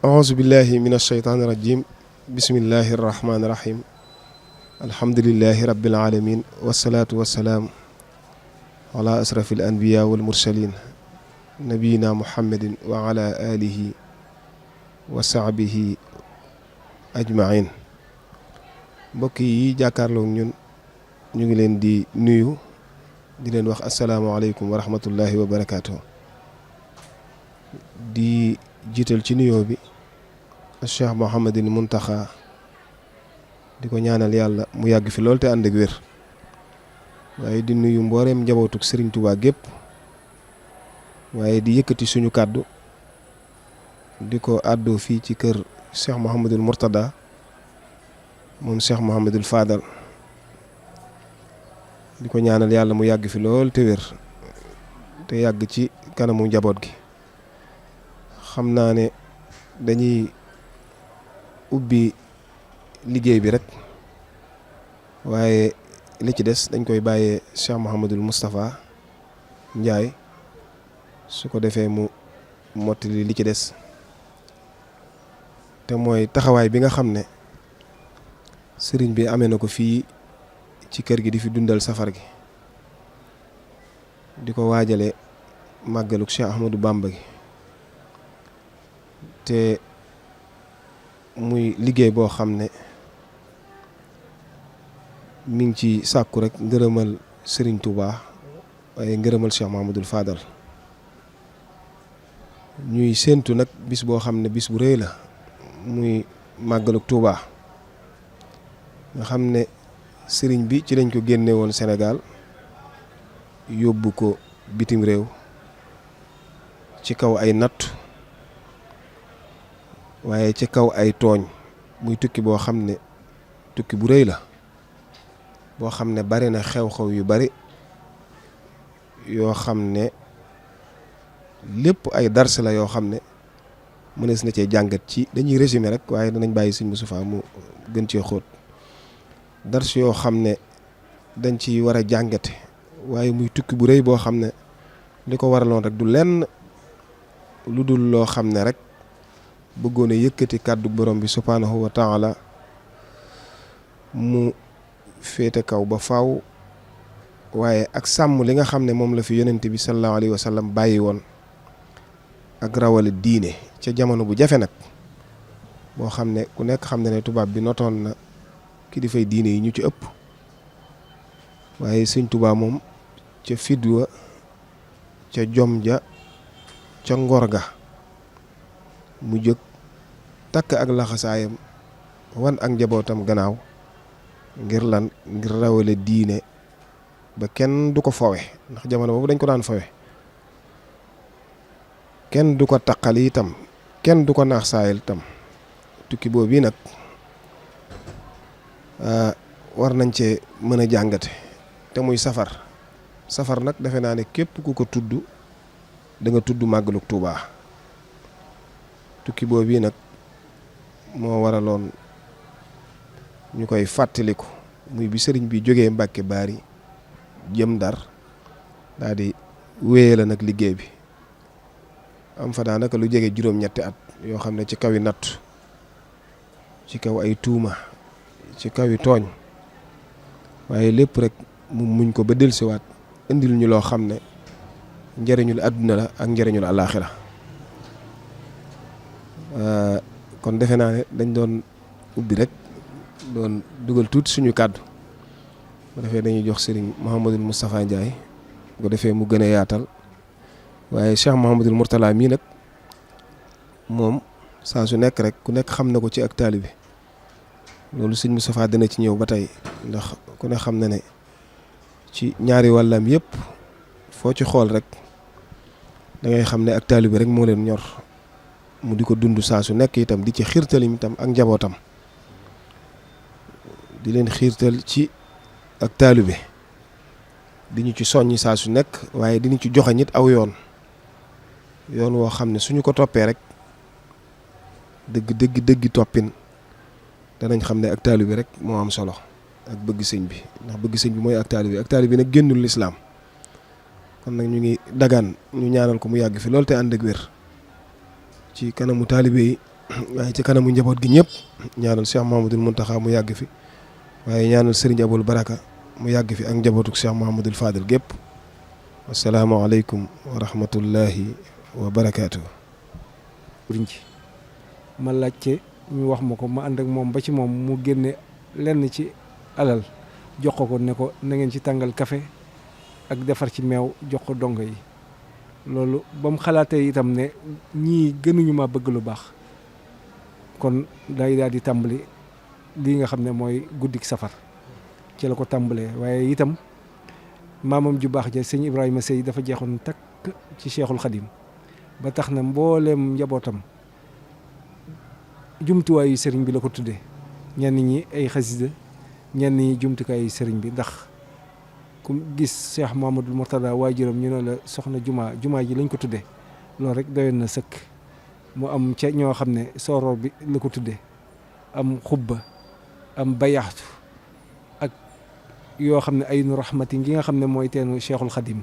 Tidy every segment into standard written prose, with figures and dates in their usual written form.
auzu billahi min alsheytaani irajim bismillahi irrahmani irrahim alhamdulilahi rabbil alamin wasalaatu wasalaam ala asrafi al anbiya wal mursalin nabiyina muhammadin wa ala alihi wa sahbihi ajmain mbokk yi jàkkaarloo ñun ñu ngi leen di nuyu di leen wax asalaamaaleykum wa rahmatullahi wa barakaatu. di jiital ci nuyoo bi Cheikh Mouhamadul Muntaxa di ko ñaanal yàlla mu yàgg fi lool te ànd ak wér waaye di nuyu mbooreem njabootug Serigne Touba gépp waaye di yëkkati suñu kàddu di ko àddoo fii ci kër Cheikh Mouhamadul Mourtada moom Cheikh Mouhamadul Fadal di ko ñaanal yàlla mu yàgg fi lool te wér te yàgg ci kanamu njaboot gi. xam naa ne dañuy ubbi liggéey bi rek waaye li ci des dañ koy bàyyee Cheikh Mouhamadul Moustapha Ndiaye su ko defee mu mottali li ci des te mooy taxawaay bi nga xam ne sëriñ bi amee na ko fii ci kër gi di fi dundal safar gi di ko waajale màggaluk Cheikh Ahmadou Bamba gi te muy liggéey boo xam ne mi ngi ci sàkku rek ngërëmal Serigne Touba waaye ngërëmal Cheikh Mouhamadul Fadal ñuy séentu nag bis boo xam ne bis bu rëy la muy màggaluk Touba nga xam ne Serigne bi ci lañ ko génne woon Sénégal yóbbu ko bitim réew ci kaw ay natt waaye ci kaw ay tooñ muy tukki boo xam ne tukki bu rëy la boo xam ne bari na xew-xew yu bari yoo xam ne lépp ay dars la yoo xam ne mënees na cee jàngat ci dañuy résumer rek waaye danañ bàyyi Sëñ Moustapha mu gën cee xóot dars yoo xam ne dañ ci war a jàngate waaye muy tukki bu rëy boo xam ne li ko waraloon rek du lenn lu dul loo xam ne rek bëggoon a yëkkati kàddu borom bi subhaanahu wa taala mu féete kaw ba faw waaye ak sàmm li nga xam ne moom la fi yonent bi sallallahu alayhi wa sallam bàyyi woon ak rawale diine ca jamono bu jafe nag boo xam ne ku nekk xam ne tubaab bi notoon na kilifay diine yi ñu ci ëpp waaye Sëñ Tuubaa moom ca fidwa ca jom ja ca ngor ga mu jóg takk ak laxasaayam wan ak njabootam gannaaw ngir lan ngir rawale diine ba kenn du ko fowe ndax jamono boobu dañ ko daan fowe kenn du ko taqal itam kenn du ko naax saayal itam tukki boobu yi nag war nañ cee mën a jàngate te muy safar nag defe naa ne képp ku ko tudd da nga tudd màggaluk Tuubaa tukki boobu yi nag moo waraloon ñu koy fàttaliku muy bi sëriñ bi jógee Mbàkke Baari jëm Ndar daal di wéyale nag liggéey bi am fa daanaka lu jege juróom-ñetti at yoo xam ne ci kaw yi natt ci kaw ay tuuma ci kaw yi tooñ waaye lépp rek mu muñ ko ba dellusiwaat indil ñu loo xam ne njëriñul àdduna la ak njëriñul àllaaxira kon defe naa ne dañ doon ubbi rek doon dugal tuuti suñu kàddu bu defee dañuy jox Serigne Mouhamadul Moustapha Ndiaye bu ko defee mu gën a yaatal waaye Cheikh Mouhamadul Mourtala mii nag moom saa su nekk rek ku nekk xam na ko ci ak taalibe loolu Sëñ Moustapha dina ci ñëw ba tey ndax ku ne xam na ne ci ñaari wàllam yëpp foo ci xool rek da ngay xam ne ak taalibe rek moo leen ñor. mu di ko dund saa su nekk itam di ci xiirtalim itam ak njabootam di leen xiirtal ci ak taalibe di ñu ci soññi saa su nekk waaye di ñu ci joxe nit aw yoon woo xam ne suñu ko toppee rek dëgg toppin danañ xam ne ak taalibe rek moo am solo ak bëgg sëñ bi ndax bëgg sëñ bi mooy ak taalibe nag génnul lislaam kon nag ñu ngi dagaan ñu ñaanal ko mu yàgg fi loolu te ànd ak wér ci kanamu taalibe yi waaye ci kanamu njaboot gi ñëpp ñaanal Cheikh Mouhamadoul Mountakha mu yàgg fi waaye ñaanal Serigne Aboul Baraka mu yàgg fi ak njabootuk Cheikh Mouhamadoul Fadil gépp asalaamaaleykum wa rahmatullahi wa barakaatu. ma laajte ñu wax ma ko ma ànd ak moom ba ci moom mu génne lenn ci alal jox ko ne ko na ngeen ci tàngal café ak defar ci meew jox ko dongo yi loolu ba mu xalaatee itam ne ñii gënuñu ma bëgg lu baax kon day daal di tàmbali lii nga xam ne mooy guddik safar ci la ko tàmbalee waaye itam maamam ju baax ja sëñ Ibrahima Sey dafa jeexoon takk ci Cheikhul Khadim ba tax na mbooleem njabootam jumtuwaayu sëriñ bi la ko tuddee ñenn ñi ay xasida ñenn ñi jumtukaayu sëriñ bi ndax ku gis Cheikh Mouhamadoul Mourtada waajuram ñu ne la soxna jumaa ji lañ ko tuddee loolu rek doyoon na sëkk mu am ca ñoo xam ne sooroor bi la ko tuddee am xubba am bayaxtu ak yoo xam ne ay nu rahmati ngi nga xam ne mooy teenu Cheikhul Khadim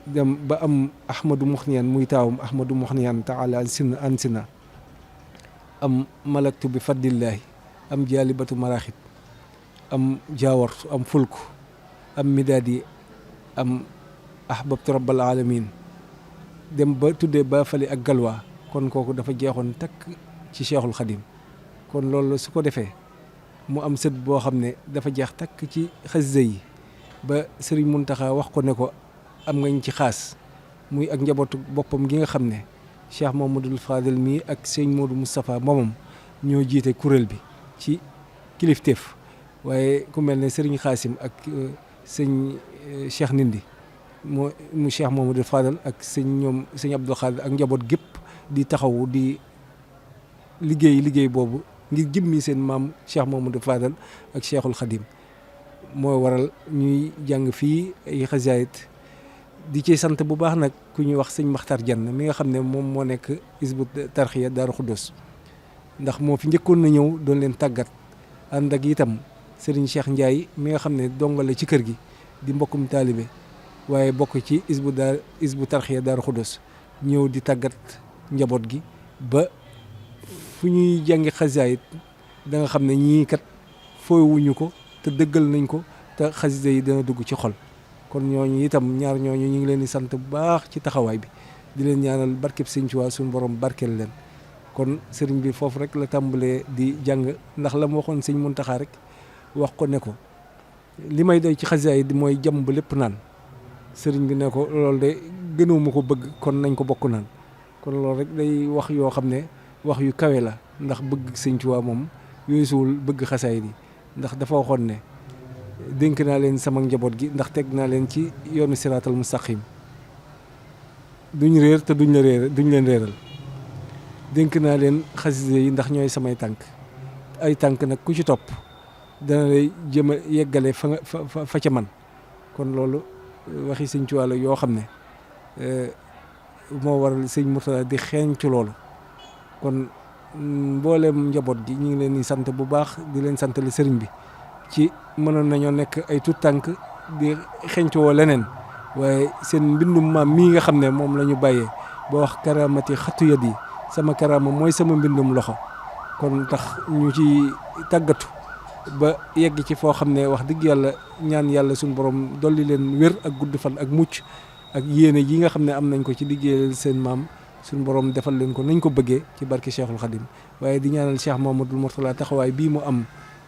dem ba am Ahmadou Mouhniyane muy taawam Ahmadou Mouhniyane taala ansina am malaktu bi fadlillahi am jaalibatu maraxib am jaawartu am fulku am midaadi am ahbabtu rabbal alamin dem ba tuddee ba fali ak galwaa kon kooku dafa jeexoon takk ci Cheikhul Khadim kon loolu su ko defee mu am sët boo xam ne dafa jeex takk ci xasida yi ba Serigne Mountakha wax ko ne ko am ngañ ci xaas muy ak njabootu boppam gi nga xam ne Cheikh Mouhamadoul Fadil mii ak sëñ Modou Moustapha moomam ñoo jiite kuréel bi ci kilifteef waaye ku mel ne Serigne Xaasim ak sëñ Cheikh Nindi mu Cheikh Mouhamadoul Fadil ak sëñ Abdou Khadir ak njaboot gépp di taxawu di liggéey boobu ngir jëmmi seen maam Cheikh Mouhamadoul Fadil ak Cheikhul Khadim moo waral ñuy jàng fii ay xasaayit di ci sant bu baax nag ku ñuy wax sëñ Maxtar Jenn mi nga xam ne moom moo nekk Hizbut Tarxiya Daaru Xuddoos ndax moo fi njëkkoon na ñëw doon leen tàggat ànd ak itam Serigne Cheikh Ndiaye mi nga xam ne dongale ci kër gi di mbokkum taalibe waaye bokk ci Hizbut Tarxiya Daaru Xuddoos ñëw di tàggat njaboot gi ba fu ñuy jàngi xasaayit da nga xam ne ñii kat fooywuñu ko te dëggal nañ ko te xasida yi dana dugg ci xol kon ñooñu itam ñaar ñooñu ñu ngi leen di sant bu baax ci taxawaay bi di leen ñaanal barkeb Sëñ Tuubaa suñu borom barkeel leen kon sëriñ bi foofu rek la tàmbalee di jàng ndax la ma waxoon Sëñ Muntaxa rek wax ko ne ko li may doy ci xasida yi mooy jàmm ba lépp naan sëriñ bi ne ko loolu de gënuma ko bëgg kon nañ ko bokk naan kon loolu rek day wax yoo xam ne wax yu kawe la ndax bëgg Sëñ Tuubaa moom yooyu suwul bëgg xasaay yi ndax dafa waxoon ne dénk naa leen sama njaboot gi ndax teg naa leen ci yoonu siraatal mustaqim duñ réer te duñ leen réeral dénk naa leen xasida yi ndax ñooy samay tànk ay tànk nag ku ci topp dana lay jëm a yeggale fa ca man kon loolu waxi Sëñ Tuubaa la yoo xam ne moo waral Sëñ Murtada di xeeñ ci loolu kon mboolem njaboot gi ñu ngi leen di sant bu baax di leen santale sëriñ bi ci mënoon nañoo nekk ay tuut tànk di xeñtuwoo leneen waaye seen mbindum maam mii nga xam ne moom la ñu bàyyee ba wax karamati xattu yat yi sama karama mooy sama mbindum loxo kon tax ñu ci tàggatu ba yegg ci foo xam ne wax dëgg yàlla ñaan yàlla suñu borom dolli leen wér ak gudd fan ak mucc ak yéene yi nga xam ne am nañ ko ci liggéeyal seen maam suñu borom defal leen ko nañ ko bëggee ci barke Cheikhul Khadim waaye di ñaanal Cheikh Mouhamadoul Mourtada taxawaay bii mu am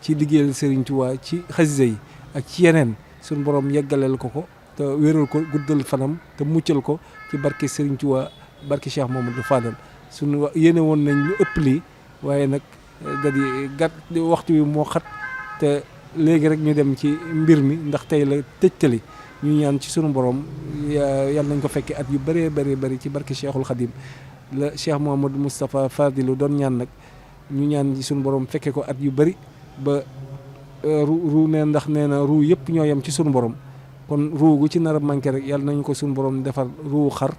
ci liggéeyal Serigne Touba ci xasida yi ak ci yeneen suñu borom yeggaleel ko te wéral ko guddal fanam te muccal ko ci barke Serigne Touba barke Cheikh Mouhamadoul Fadal suñu yéene woon nañ lu ëpp lii waaye nag da di gàtt waxtu wi moo xat te léegi rek ñu dem ci mbir mi ndax tey la tëjtali ñu ñaan ci sunu borom yàlla nañ ko fekkee at yu bëree bëri ci barke Cheikhul Khadim la Cheikh Mouhamadou Moustapha Fadilu doon ñaan nag ñu ñaan ci sunu borom fekkee ko at yu bëri ba ruu nee ndax nee na ruu yëpp ñoo yem ci sunu borom kon ruu gu ci nar a manqué rek yàlla nañu ko sunu borom defar ruu xar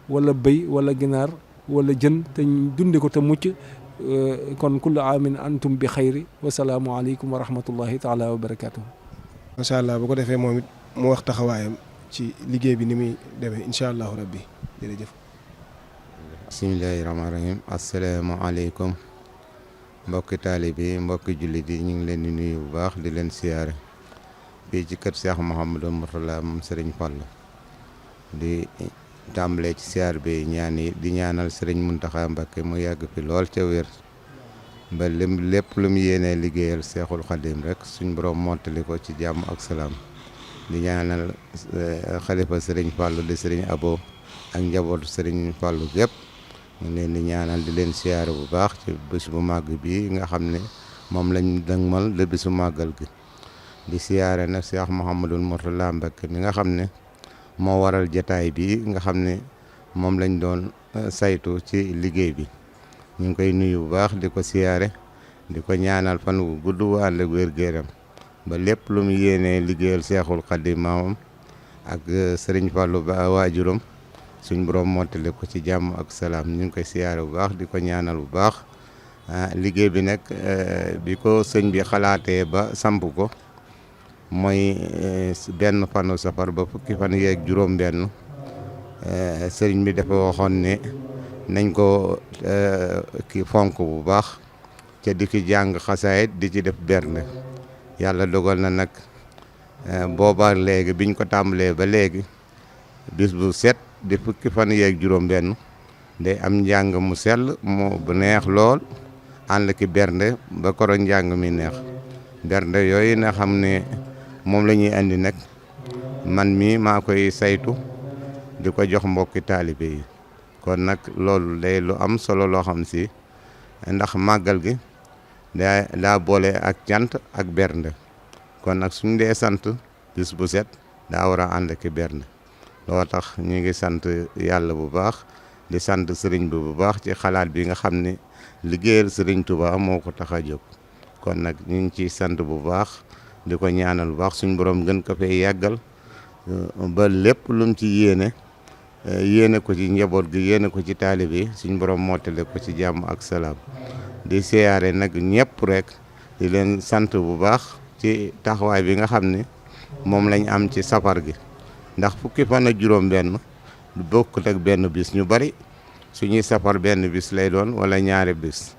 wala bëy wala ginaar wala jën te ñu dunde ko te mucc kon kullu aamin antum bi xayri wasalaamu aleykum wa rahmatullahi taala wa barakatuh. macha allah bu ko defee moom it mu wax taxawaayam ci liggéey bi ni muy demee incha allahu rabbi jërëjëf. bismillahi rahmaani rahim asalaamaaleykum mbokki taalibe yi mbokki jullit yi ñu ngi leen di nuyu bu baax di leen siyaare fii ci kër Cheikh Mouhamadou Mourtada moom Serigne Fallou di tàmbalee ci siyaar bi ñaan yi di ñaanal Serigne Mountakha Mbacké mu yàgg fi lool ca wér ba lépp lu mu yéenee liggéeyal Seexul Xadim rek suñ borom mottali ko ci jàmm ak salaam di ñaanal xalifa Serigne Fallou di Serigne Abo ak njabootu Serigne Fallou gépp ñu leen di ñaanal di leen siyaare bu baax ci bés bu màgg bi nga xam ne moom lañ dëgmal de bésu màggal gi di siyaare nag Cheikh Mouhamadou Mourtada Mbacké mi nga xam ne moo waral jataay bi nga xam ne moom lañ doon saytu ci liggéey bi ñu ngi koy nuyu bu baax di ko siyaare di ko ñaanal fan wu gudd wu ànd ak wér-gu-yaram ba lépp lu mu yéenee liggéeyal Seexul Xadim maamam ak Serigne Fallou ba waajuram suñ borom mottali ko ci jàmm ak salaam ñu ngi koy siyaare bu baax di ko ñaanal bu baax liggéey bi nag bi ko sëñ bi xalaatee ba samp ko mooy benn fanu safar ba fukki fan yeeg juróom benn sëriñ bi dafa waxoon ne nañ ko ki fonk bu baax ca di ki jàng xasaayit di ci def bernde yàlla dogal na nag booba léegi biñ ko tàmbalee ba léegi bis bu set di fukki fan yeeg juróom benn day am njàng mu sell mu bu neex lool ànd ki bernde ba koro njàng mi neex bernde yooyu na xam ne moom la ñuy andi nag man mii maa koy saytu di ko jox mbokki taalibe yi kon nag loolu day lu am solo loo xam si ndax màggal gi daa boole ak cant ak bernde kon nag suñ dee sant bis bu set daa war a ànd ki bernde loo tax ñu ngi sant yàlla bu baax di sant sëriñ bi bu baax ci xalaat bi nga xam ne liggéeyal sëriñ Touba moo ko tax a jóg kon nag ñu ngi ciy sant bu baax di ko ñaanal bu baax suñ borom gën ko fee yàggal ba lépp lum ci yéene ko ci njaboot gi yéene ko ci taalibe yi suñ borom mottale ko ci jàmm ak salaam di siyaare nag ñëpp rek di leen sant bu baax ci taxawaay bi nga xam ne moom lañ am ci safar gi ndax fukki fan ak juróom benn du bokkut ak benn bis ñu bari suñuy safar benn bis lay doon wala ñaari bis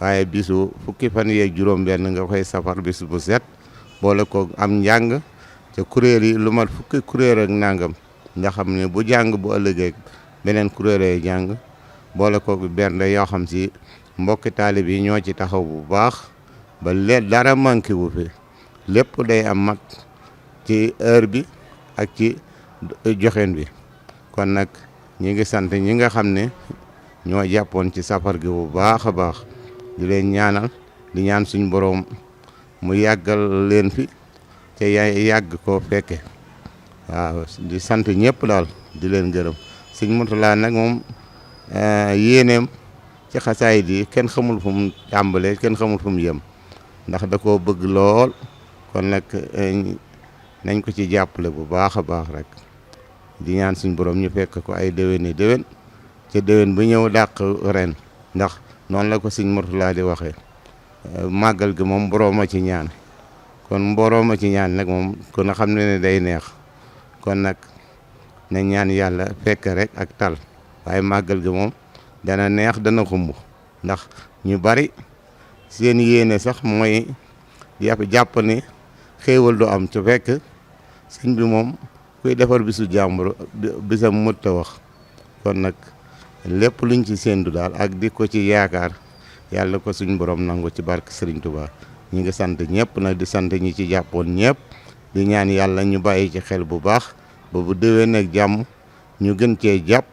waaye bisu fukki fan yeeg juróom benn nga koy safar bis bu set boole ko am njàng te kuréel yi lu mat fukki kuréel ak nangam nga xam ne bu jàng bu ëllëgee beneen kuréel yi jàng boole ko bernde yoo xam si mbokki taalib yi ñoo ci taxaw bu baax ba dara manqué wu fi lépp day am mat ci heure bi ak ci joxeen bi kon nag ñi ngi sant ñi nga xam ne ñoo jàppoon ci safar gi bu baax a baax di leen ñaanal di ñaan suñ borom mu yàggal leen fi te yàgg koo fekke waaw di sant ñëpp daal di leen gërëm sëñ Mourtada nag moom yéeneem ci xasaayid yi kenn xamul fu mu tàmbalee kenn xamul fu mu yem ndax da koo bëgg lool kon nag nañ ko ci jàppale bu baax a baax rek di ñaan suñ borom ñu fekk ko ay déwéni déwén ca déwén bu ñëw dàq ren ndax noonu la ko sëñ Mourtada di waxee màggal gi moom boroom a ci ñaan kon boroom a ci ñaan nag moom kon xam ne day neex kon nag na ñaan yàlla fekk rek ak tal waaye màggal gi moom dana neex dana xumb ndax ñu bari seen yéene sax mooy jàpp ni xéewal du am te fekk sëñ bi moom kuy defar bisu jàmbur bisam mëtta wax kon nag lépp luñ ci séentu daal ak di ko ci yaakaar yàlla ko suñ borom nangu ci barke Serigne Touba ñi ngi sant ñëpp nag di sant ñi ci jàppoon ñëpp di ñaan yàlla ñu bàyyi ci xel bu baax ba bu déwén ak jàmm ñu gën cee jàpp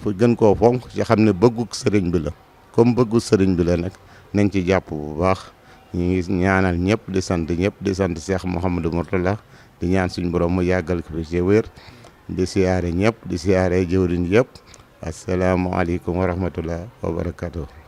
fu gën koo fonk ci xam ne bëggu sëriñ bi la comme bëggu sëriñ bi la nag nañ ci jàpp bu baax ñu ngi ñaanal ñëpp di sant ñëpp di sant Cheikh Mouhamadou Mourtada di ñaan suñ borom mu yàggal ko fi ci wér di siyaare ñëpp di siyaare jëwriñ yëpp asalaamaaleykum wa rahmatullah wa barakatuh